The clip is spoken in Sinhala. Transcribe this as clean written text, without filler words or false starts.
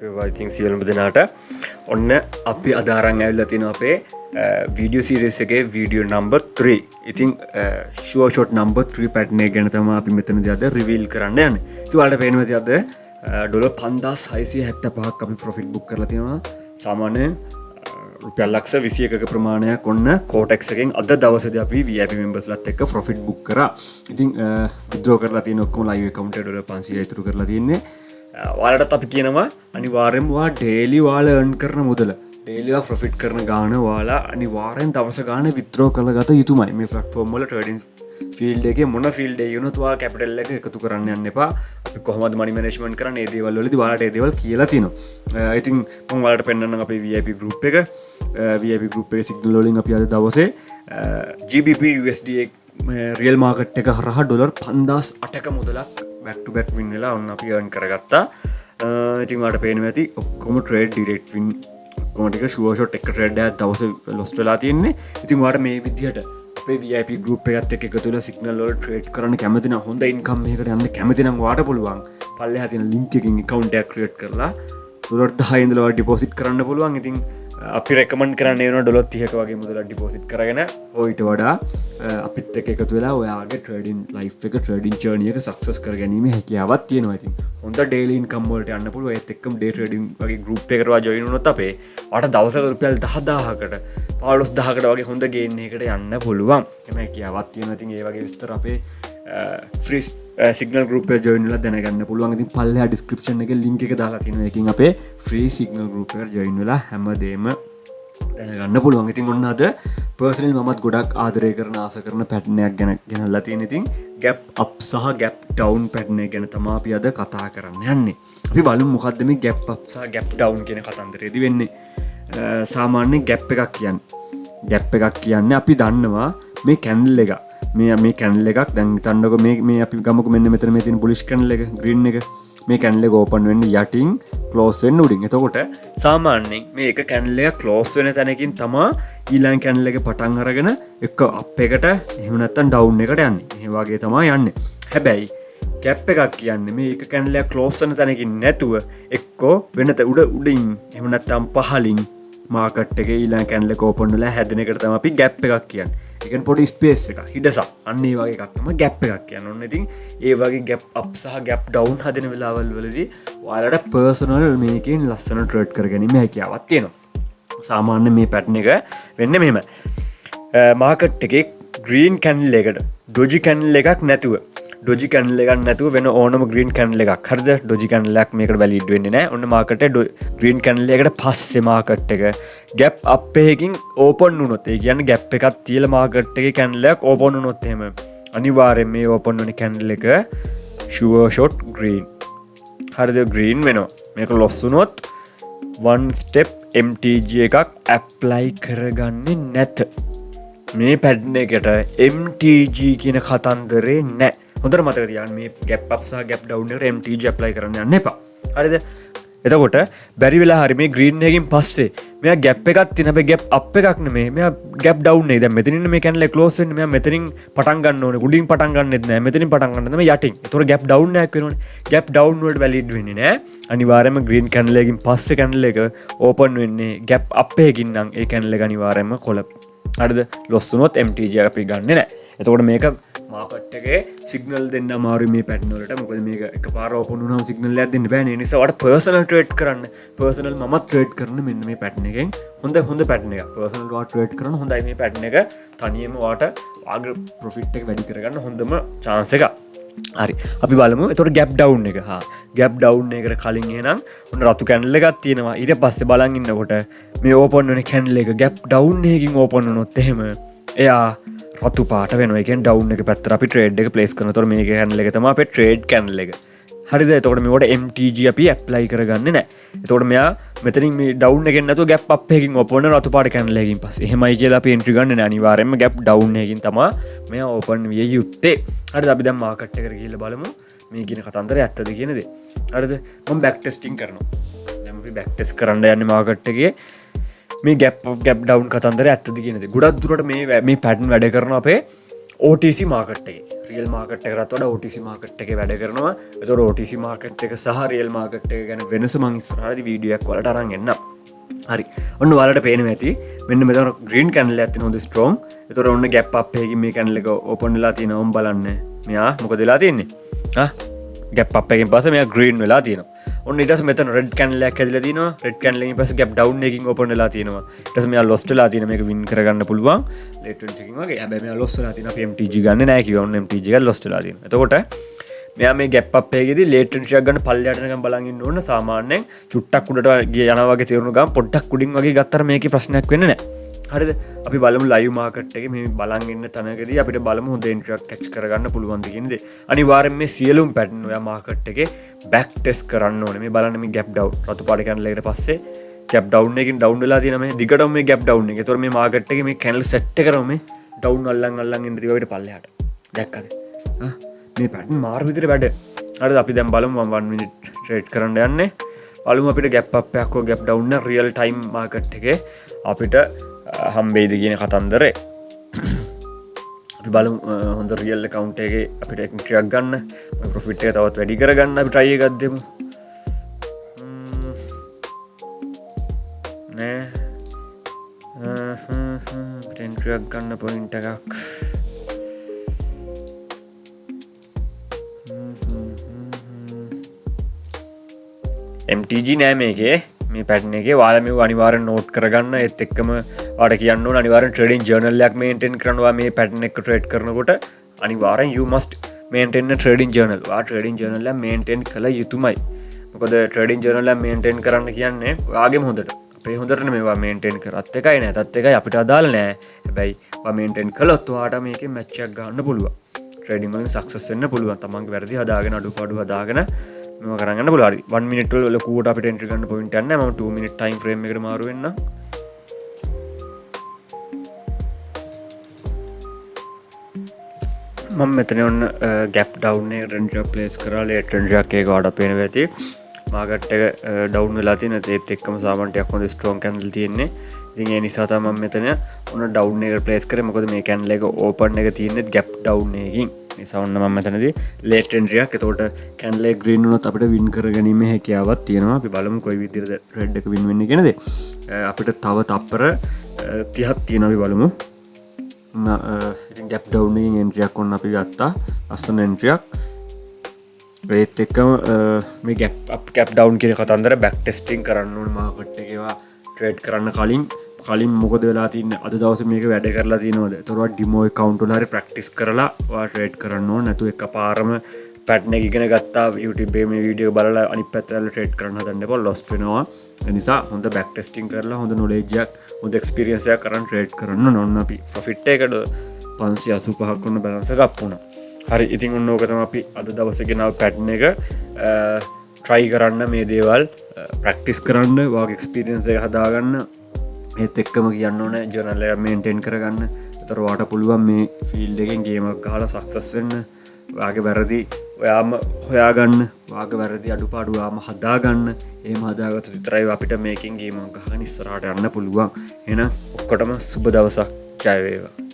වේවා ඉතින් සියලුම දෙනාට. ඔන්න අපි අද අරන් ඇවිල්ලා තියෙනවා අපේ වීඩියෝ සීරීස් එකේ වීඩියෝ නම්බර් 3. ඉතින් ෂුවර් ෂොට් නම්බර් 3 පැටර්න් එක ගැන තමයි අපි මෙතනදී අද රිවීල් කරන්න යන්නේ. ඉතින් ඔයාලට පේනවා ඇති අද ඩොලර් 5675ක් අපි ප්‍රොෆිට් බුක් කරලා තියෙනවා. සාමාන්‍යයෙන් රුපියල් ලක්ෂ 21ක ප්‍රමාණයක් ඔන්න කෝටෙක්ස් එකෙන් අද දවසේදී අපි VIP මෙම්බර්ස්ලත් එක්ක ප්‍රොෆිට් බුක් කරා. ඉතින් විත්ඩ්‍රෝ කරලා තියෙන ඔක්කොම ලයිව් ඇකවුන්ට් එකට ඩොලර් 500 ඉතුරු කරලා තියෙන්නේ. ඔයාලටත් අපි කියනවා, අනිවාර්යෙන්ම ඔයා ඩේලි ඔයාලා earn කරන මුදල, ඩේලි ඔයා ප්‍රොෆිට් කරන ගාන ඔයාලා අනිවාර්යෙන් දවස ගාන විත්ඩ්‍රෝ කරගත යුතුමයි. මේ ප්ලැට්ෆෝම් වල ට්‍රේඩින් ෆීල්ඩ් එකේ මොන ෆීල්ඩ් එකේ වුණත් ඔයා කැපිටල් එක එකතු කරන්න යන්න එපා. අපි කොහොමද මනි මැනේජ්මන්ට් කරන්නේ, ඒ දේවල් වලදී ඔයාලට ඒ දේවල් කියලා තියෙනවා. ඉතින් මම ඔයාලට පෙන්නන්නම් අපේ VIP group එක. VIP group එකේ සිග්නල් වලින් අපි අද දවසේ GBP USD real market එක හරහා ඩොලර් 5008ක මුදලක් බැක් ටු බැක් වින් වෙලා ඔන්න අපි earn කරගත්තා. ඉතින් ඔයාලට පේනවා ඇති ඔක්කොම ට්‍රේඩ් ඩිරෙක්ට් වින්, ඔක්කොම ටික ෂුවර් ෂොට්. එක ට්‍රේඩ් එකක් දවසේ ලොස්ට් වෙලා තියෙන්නේ. ඉතින් ඔයාලට මේ විදිහට අපේ VIP group එකත් එක්ක එකතු වෙලා සිග්නල් වල ට්‍රේඩ් කරන්න කැමති නම්, හොඳ ඉන්කම් එකකට යන්න කැමති නම්, ඔයාලට පුළුවන් පල්ලෙහා තියෙන ලින්ක් එකකින් ඇකවුන්ට් එකක් ක්‍රියේට් කරලා ඩොලර් 10 ඉඳලා ඔයාලා ඩිපොසිට් කරන්න පුළුවන්. ඉතින් අපි රෙකමන්ඩ් කරන්නේ වෙනවා ඩොලර් 30ක වගේ මුදලක් ඩිපොසිට් කරගෙන හෝ ඊට වඩා අපිත් එක්ක එකතු වෙලා ඔයාගේ ට්‍රේඩින් ලයිෆ් එක, ට්‍රේඩින් ජර්නි එක සක්සස් කරගැනීමේ හැකියාවක් තියෙනවා. ඉතින් හොඳ ඩේලි ඉන්කම් වලට යන්න පුළුවන්. ඒත් එක්කම ඩේ ට්‍රේඩින් වගේ ගෲප් එකකට ඔයා ජොයින් වුණොත් අපේ ඔයාට දවසකට රුපියල් 10,000කට 15,000කට වගේ හොඳ ගේන් එකකට යන්න පුළුවන්. එහෙම හැකියාවක් තියෙනවා. ඉතින් ඒ වගේ විස්තර අපේ ෆ්‍රී සිග්නල් ගෲප් එකට ජොයින් වෙලා දැනගන්න පුළුවන්. ඉතින් පල්ලෙහා ඩිස්ක්‍රිප්ෂන් එකේ ලින්ක් එක දාලා තියෙනවා. ඒකෙන් අපේ ෆ්‍රී සිග්නල් ගෲප් එකට ජොයින් වෙලා හැමදේම දැනගන්න පුළුවන්. ඉතින් ඔන්න අද පර්සනල් මමත් ගොඩක් ආදරය කරන, ආස කරන පැටර්න් එකක් ගැන ගෙනල්ලා තියෙන. ඉතින් ගැප් අප් සහ ගැප් ඩවුන් පැටර්න් එක ගැන තමයි අපි අද කතා කරන්න යන්නේ. අපි බලමු මොකද්ද මේ ගැප් අප් සහ ගැප් ඩවුන් කියන කතන්දරේදී වෙන්නේ. සාමාන්‍යයෙන් ගැප් එකක් කියන්නේ, ගැප් එකක් කියන්නේ අපි දන්නවා මේ කැන්ඩල් එක, මේ මේ කැන්ඩල් එකක් දැන් හිතන්නකෝ මේ මේ අපි ගමුකෝ මෙන්න මෙතන මේ තියෙන බුලිෂ් කැන්ඩල් එක, ග්‍රීන් එක. මේ කැන්ඩල් එක ඕපන් වෙන්නේ යටින්, ක්ලෝස් වෙන්න උඩින්. එතකොට සාමාන්‍යයෙන් මේ එක කැන්ඩල් එක ක්ලෝස් වෙන තැනකින් තමා ඊළඟ කැන්ඩල් එක පටන් අරගෙන එක අප් එකට එහෙම නැත්නම් ඩවුන් එකට යන්නේ. ඒ වගේ තමා යන්නේ. හැබැයි ගැප් එකක් කියන්නේ මේ එක කැන්ඩල් එක ක්ලෝස් වෙන තැනකින් නැතුව එක්කෝ වෙන උඩ උඩින් එහෙම නැත්නම් පහලින් මාකට් එකේ ඊළඟ කැන්ඩල් එක ඕපන් වෙලා හැදෙන එකට තමයි අපි ගැප් එකක් කියන්නේ. ඒ කියන්නේ පොඩි ස්පේස් එකක්, හිඩසක්. අන්න ඒ වගේ එකක් තමයි ගැප් එකක් කියන්නේ. ඔන්න ඉතින් ඒ වගේ ගැප් අප් සහ ගැප් ඩවුන් හදන වෙලාවල් වලදී ඔයාලට පර්සනල් මේකෙන් ලස්සන ට්‍රේඩ් කරගැනීමේ හැකියාවක් තියෙනවා. සාමාන්‍ය මේ පැටර්න් එක වෙන්නේ මෙහෙම. මාකට් එකේ ග්‍රීන් කැන්ඩල් එකට ඩොජි කැන්ඩල් එකක් නැතුව, ඩොජි කැන්ඩල් එකක් නැතුව වෙන ඕනම ග්‍රීන් කැන්ඩල් එකක්, හරිද? ඩොජි කැන්ඩල් එකක් මේකට වැලිඩ් වෙන්නේ නැහැ. ඔන්න මාකට් එකේ ග්‍රීන් කැන්ඩල් එකට පස්සේ මාකට් එක ගැප් අප් එකකින් ඕපන් වුණොත්, ඒ කියන්නේ ගැප් එකක් තියලා මාකට් එකේ කැන්ඩල් එකක් ඕපන් වුණොත් එහෙම අනිවාර්යෙන් මේ ඕපන් වෙන කැන්ඩල් එක ෂුවර් ෂොට් ග්‍රීන්, හරිද? ග්‍රීන් වෙනවා. මේක ලොස් වුණොත් වන් ස්ටෙප් MTG එකක් ඇප්ලයි කරගන්නේ නැත. මේ පැටර්න් එකට MTG කියන කතන්දරේ නෑ. හොඳට මතක තියාගන්න, මේ ගැප් අප් සහ ගැප් ඩවුන් එකට MTG apply කරන්න යන්න එපා. හරිද? එතකොට බැරි වෙලා හරි මේ ග්‍රීන් එකකින් පස්සේ මෙයා ගැප් එකක් තියෙන, හැබැයි ගැප් අප් එකක් නෙමෙයි, මෙයා ගැප් ඩවුන් එක. දැන් මෙතනින් මේ කැන්ඩල් එක ක්ලෝස් වෙන්නේ. මෙයා මෙතනින් පටන් ගන්න ඕනේ. උඩින් පටන් ගන්නෙත් නෑ. මෙතනින් පටන් ගන්න තමයි යටින්. එතකොට ගැප් ඩවුන් එකක් වෙනවනේ. ගැප් ඩවුන් වලට වැලිඩ් වෙන්නේ නෑ. අනිවාර්යයෙන්ම ග්‍රීන් කැන්ඩල් එකකින් පස්සේ කැන්ඩල් එක ඕපන් වෙන්නේ ගැප් අප් එකකින් නම් ඒ කැන්ඩල් එක අනිවාර්යයෙන්ම කොළ. හරිද? ලොස් වුණොත් MTG අපි ගන්නෙ නෑ. එතකොට මේක මාකට් එකේ සිග්නල් දෙන්න අමාරුයි මේ පැටර්න් වලට. මොකද මේක එකපාර ඕපන් වුණාම සිග්නල් එකක් දෙන්න බෑනේ. ඒ නිසා ඔයාලට පර්සනල් ට්‍රේඩ් කරන්න, පර්සනල් මමත් ට්‍රේඩ් කරන මෙන්න මේ පැටර්න් එකෙන් හොඳ හොඳ පැටර්න් එකක්. පර්සනල් ඔයාලා ට්‍රේඩ් කරන හොඳයි මේ පැටර්න් එක. තනියම ඔයාට ඔයාගේ ප්‍රොෆිට් එක වැඩි කරගන්න හොඳම චාන්ස් එකක්. හරි, අපි බලමු එතකොට ගැප් ඩවුන් එක. හා, ගැප් ඩවුන් එකට කලින් එහෙනම් ඔන්න රතු කැන්ඩල් එකක් තියෙනවා. ඊට පස්සේ බලන් ඉන්නකොට මේ ඕපන් වෙන කැන්ඩල් එක ගැප් ඩවුන් එකකින් ඕපන් වුණොත් එහෙම එයා රතු පාට වෙනවා. ඒ කියන්නේ ඩවුන් එක පැත්තට අපි ට්‍රේඩ් එක ප්ලේස් කරනවා. එතකොට මේක කැන්ඩල් එක තමයි අපේ ට්‍රේඩ් කැන්ඩල් එක. හරිද? එතකොට මේවට MTG අපි ඇප්ලයි කරගන්නේ නැහැ. එතකොට මෙයා මෙතනින් මේ ඩවුන් එකෙන් නැතුව ගැප් අප් එකකින් ඕපන් වෙන රතු පාට කැන්ඩල් එකකින් පස්සේ එහෙමයි කියලා අපි එන්ට්‍රි ගන්න නෑ. අනිවාර්යයෙන්ම ගැප් ඩවුන් එකකින් තමයි මෙයා ඕපන් විය යුත්තේ. හරිද? අපි දැන් මාකට් එකට ගිහිල්ලා බලමු මේ කියන කතන්දරය ඇත්තද කියන දේ. හරිද? මම බැක් ටෙස්ටිං කරනවා. දැන් අපි බැක් ටෙස්ට් කරන්න යන්නේ මාකට් එකේ මේ ගැප් අප් ගැප් ඩවුන් කතන්දරය ඇත්තද කියන දේ. ගොඩක් දුරට මේ මේ පැටර්න් වැඩ කරන අපේ OTC market එකේ. රියල් මාකට් එකටත් වඩා OTC market එකේ වැඩ කරනවා. ඒතකොට OTC market එක සහ රියල් මාකට් එක ගැන වෙනස මං ඉස්සරහදී වීඩියෝ එකක් ඔයාලට අරන් එන්නම්. හරි. ඔන්න ඔයාලට පේනවා ඇති මෙන්න මෙතන ග්‍රීන් කැන්ඩල් එකක් තියෙන හොඳ ස්ට්‍රෝං. ඒතකොට ඔන්න ගැප් අප් එකකින් මේ කැන්ඩල් එක ඕපන් වෙලා තියෙනවා. ඔන්න බලන්න. මෙයා මොකද වෙලා තියෙන්නේ? ආ ගැප් අප් එකකින් පස්සේ මෙයා ග්‍රීන් වෙලා තියෙනවා. ඔන්න ඊට පස්සේ මෙතන රෙඩ් කැන්ඩල් එකක් හැදිලා තියෙනවා. රෙඩ් කැන්ඩල් එකකින් පස්සේ ගැප් ඩවුන් එකකින් ඕපන් වෙලා තියෙනවා. ඊට පස්සේ මෙයා ලොස්ට් වෙලා තියෙනවා. මේක වින් කරගන්න පුළුවන් ලේට් එන්ට්‍රි එකකින් වගේ. හැබැයි මෙයා ලොස් වෙලා තියෙනවා. අපි MTG ගන්නෙ නෑ කිව්වා. ඔන්න MTG එක ලොස්ට් වෙලා තියෙනවා. එතකොට මෙයා මේ ගැප් අප් එකේදී ලේට් එන්ට්‍රි එකක් ගන්න පල්ලෙහාට යනකම් බලන් ඉන්න ඕන. සාමාන්‍යයෙන් චුට්ටක් උඩට ගිය යනවා වගේ තේරුණු ගමන් පොඩ්ඩක් උඩින් වගේ ගත්තට මේකේ ප්‍රශ්නයක් වෙන්නේ නෑ. හරිද? අපි බලමු ලයිව් මාකට් එකේ මේ බලන් ඉන්න තැනකදී අපිට බලමු හොඳ එන්ට්‍රි එකක් කැච් කරගන්න පුළුවන්ද කියන දේ. අනිවාර්යෙන් මේ සියලුම පැටර්න් ඔයා මාකට් එකේ බෑක් ටෙස්ට් කරන්න ඕනේ. මේ බලන්න මේ ගැප් ඩවුන් රතු පාට කැන්ඩල් එකට පස්සේ ගැප් ඩවුන් එකකින් ඩවුන් වෙලා තියෙන මේ දිගටම මේ ගැප් ඩවුන් එක. ඒතකොට මේ මාකට් එකේ මේ කැන්ඩල් සෙට් එකම මේ ඩවුන් අල්ලන් අල්ලන් ඉන්න තිබ්බ අපිට පල්ලෙහාට. දැක්කද? ආ මේ පැටර්න් මාර විදිහට වැඩ. හරිද? අපි දැන් බලමු මම 1 මිනිට් ට්‍රේඩ් කරන්න යන්නේ. බලමු අපිට ගැප් අප් එකක් හෝ ගැප් ඩවුන් එක රියල් ටයිම් මාකට් එකේ අපිට හම්බෙයිද කියන කතන්දරේ. අපි බලමු හොඳ රියල් ඇකවුන්ට් එකේ අපිට එන්ට්‍රි එකක් ගන්න. මගේ ප්‍රොෆිට් එක තවත් වැඩි කරගන්න අපි ට්‍රයි එකක් දෙමු. නෑ. අපිට එන්ට්‍රි එකක් ගන්න පොයින්ට් එකක්. MTG නෑ මේකේ. මේ පැටර්න් එකේ ඔයාලා මේව අනිවාර්යෙන් නෝට් කරගන්න. ඒත් එක්කම ඔයාලට කියන්න ඕන අනිවාර්යෙන් ට්‍රේඩින් ජර්නල් එකක් මේන්ටේන් කරන්න. ඔයා මේ පැටර්න් එක ට්‍රේඩ් කරනකොට අනිවාර්යෙන් you must maintain a trading journal. ඔයා ට්‍රේඩින් ජර්නල් එක මේන්ටේන් කළ යුතුමයි. මොකද ට්‍රේඩින් ජර්නල් එක මේන්ටේන් කරන්න කියන්නේ ඔයාගේම හොඳට. අපේ හොඳට නෙමෙයි ඔයා මේන්ටේන් කරත් එකයි නැතත් එකයි අපිට අදාළ නෑ. හැබැයි ඔයා මේන්ටේන් කළොත් ඔයාට මේකේ මැච් එකක් ගන්න පුළුවන්. ට්‍රේඩින් වලින් සක්සස් වෙන්න පුළුවන්. තමන්ගේ වැරදි හදාගෙන අඩුපාඩු හදාගෙන මේවා කරන් යන්න පුළුවන්. හරි. 1 මිනිට් වල ලොකුවට අපිට එන්ට්‍රි ගන්න පොයින්ට් එකක් නෑ. මම 2 මිනිට් ටයිම් ෆ්‍රේම් එකට මාරු වෙන්නම්. මම මෙතන ඔන්න ගැප් ඩවුන් එක එන්ට්‍රි එකක් ප්ලේස් කරා. ලේට් එන්ට්‍රි එකක් ඒක ඔයාලට පේනවා ඇති. මාකට් එක ඩවුන් වෙලා තියෙන. ඒත් එක්කම සාමාන්‍ය ටිකක් හොඳ ස්ට්‍රෝං කැන්ඩල් තියෙන්නේ. ඉතින් ඒ නිසා තමයි මම මෙතන ඔන්න ඩවුන් එක ප්ලේස් කරේ. මොකද මේ කැන්ඩල් එක ඕපන් එක තියෙන්නේ ගැප් ඩවුන් එකකින්. නිසා ඔන්න මම මෙතනදී ලේට් එන්ට්‍රි එකක්. එතකොට කැන්ඩල් එක ග්‍රීන් වුණොත් අපිට වින් කරගැනීමේ හැකියාවක් තියෙනවා. අපි බලමු කොයි විදිහටද රෙඩ් එක වින් වෙන්නේ කියන දේ. අපිට තව තප්පර 30ක් තියෙනවා. අපි බලමු. ඉතින් ගැප් ඩවුන් එකකින් එන්ට්‍රි එකක් ඔන්න අපි ගත්තා. ලස්සන එන්ට්‍රි එකක්. ඒත් එක්කම මේ ගැප් අප් ගැප් ඩවුන් කියන කතන්දර බෑක් ටෙස්ටිං කරන්න ඕනේ මාකට් එකේ ඒවා ට්‍රේඩ් කරන්න කලින් මොකද වෙලා තින්නේ අද දවසේ මේක වැඩ කරලා තියෙනවද? එතකොට ඔයා ඩිමෝ ඇකවුන්ට් වල හරි ප්‍රැක්ටිස් කරලා ඔයා ට්‍රේඩ් කරන්න ඕනේ. නැතුව එකපාරම පැටර්න් එක ඉගෙන ගත්තා YouTube එකේ මේ වීඩියෝ බලලා අනිත් පැත්තට ට්‍රේඩ් කරන්න හදන්න එපා, ලොස්ට් වෙනවා. ඒ නිසා හොඳ බෑක් ටෙස්ටිං කරලා හොඳ නොලෙජ් එකක් හොඳ එක්ස්පීරියන්ස් එකක් අරන් ට්‍රේඩ් කරන්න ඕන. ඔන්න අපි ප්‍රොෆිට් එකට 585ක් ඔන්න බැලන්ස් එක අප් වුණා. හරි, ඉතින් ඔන්න ඕක තමයි අපි අද දවසේ ගෙනාව පැටර්න් එක. ට්‍රයි කරන්න මේ දේවල්, ප්‍රැක්ටිස් කරන්න, ඔයාගේ එක්ස්පීරියන්ස් එක හදාගන්න. ඒත් එක්කම කියන්න ඕනේ ජර්නල් එක මේන්ටේන් කරගන්න. ඒතර ඔයාට පුළුවන් මේ ෆීල්ඩ් එකෙන් ගේම් එකක් ගහලා සක්සස් වෙන්න. ඔයාගේ වැරදි ඔයාම හොයාගන්න, ඔයාගේ වැරදි අඩුපාඩු ඔයාම හදාගන්න. එහෙම හදාගත්තොත් විතරයි අපිට මේකෙන් ගේම් එකක් ගහගෙන ඉස්සරහට යන්න පුළුවන්. එහෙනම් ඔක්කොටම සුබ දවසක්. ජය වේවා.